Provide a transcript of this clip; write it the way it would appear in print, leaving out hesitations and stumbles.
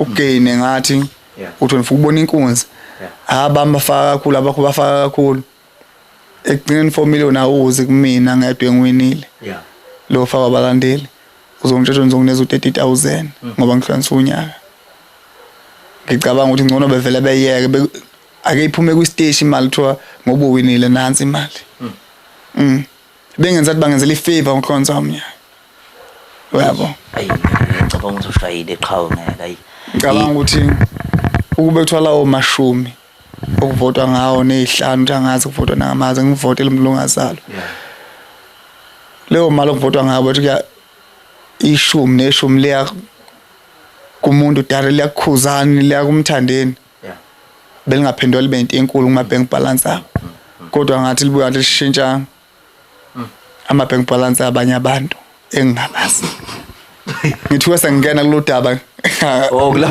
Ugeyine ngathi uthi ngifuna ukubona inkunzi. Abami bafaka kakhulu, abakho bafaka kakhulu. Ekugcineni 4 million awuzi kumina ngedwa engiwinile. Lo faka abalandeli. Uzongitshela ngizongineza u-30,000 ngoba ngihlukanisa unyaka. Ngicabanga ukuthi ngcono bevele beyeke ake iphume kwisiteshi imali kuthiwa ngoba uwinile nansi imali. Bengenza ukuthi bangenzela ifavor ngokuhlukanisa umnyaka. Uyabo? Ayi, ngicabanga ukuthi ushayile qhawe, ngeke, ayi. Ngicabanga ukuthi ukube kuthiwa lawo mashumi okuvotwa ngawo nezihlanu ukuthi angazi kuvotwa nangamazi, ngivotele umuntu ongazalwa. Leyo mali okuvotwa ngayo bathi kuya ishumi neshumi liya kumuntu dare, liyakukhuzani, liya kumthandeni. Belingaphendwa libe into enkulu kuma bank balance abo. Kodwa ngathi libuya ngathi lishintsha ama bank balance abanye abantu engingabazi. Ngithiwe sengingena kulolu daba. Oh, kula